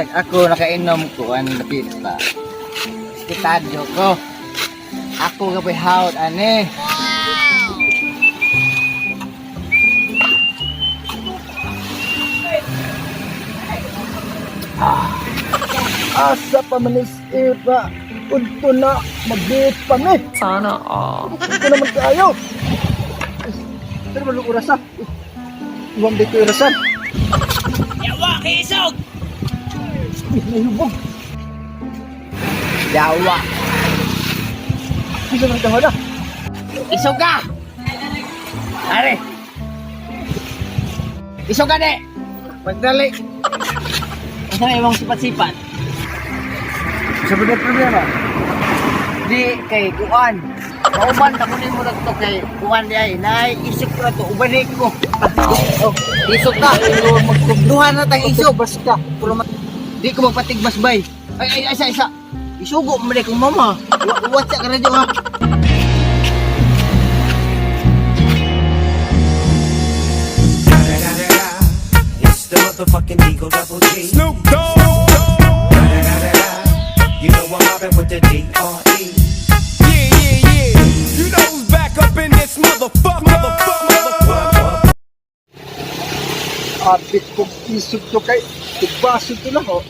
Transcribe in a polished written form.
Bisag ako nakainom ko ang dapita. Kitadyo ko. Ako ka hawd ani. Asa pa manis ipa. Unto na, mag-date pa mi. Sana all. Ito naman kayo. Pero malung orasa. Iwang dito orasan. Yawa kay isog. Uy, nahubog. Yawa. Bisa man ka na. Isog ka. Are. Isog ka ni. Pagdali. Asa na imong sipat-sipat? Sa ba problema? Di kay kuan. Kauban ta kunin mo to kay kuan di ay nay isog ko na to ubanik ko. Oh, isog ka. Duha na tang isog Basta. Pero di ko magpatigbas bay. Ay ay isa isa. Isugo mo kong mama. Watsa ka radyo ha. It's the motherfucking Eagle Double G. Snoop Dogg. You know I'm mobbing with the D.R.E. Yeah. You know who's back up in this motherfucker. Motherfucker. Motherfucker. Abit kong isog to kay. Tugbaso to na ho.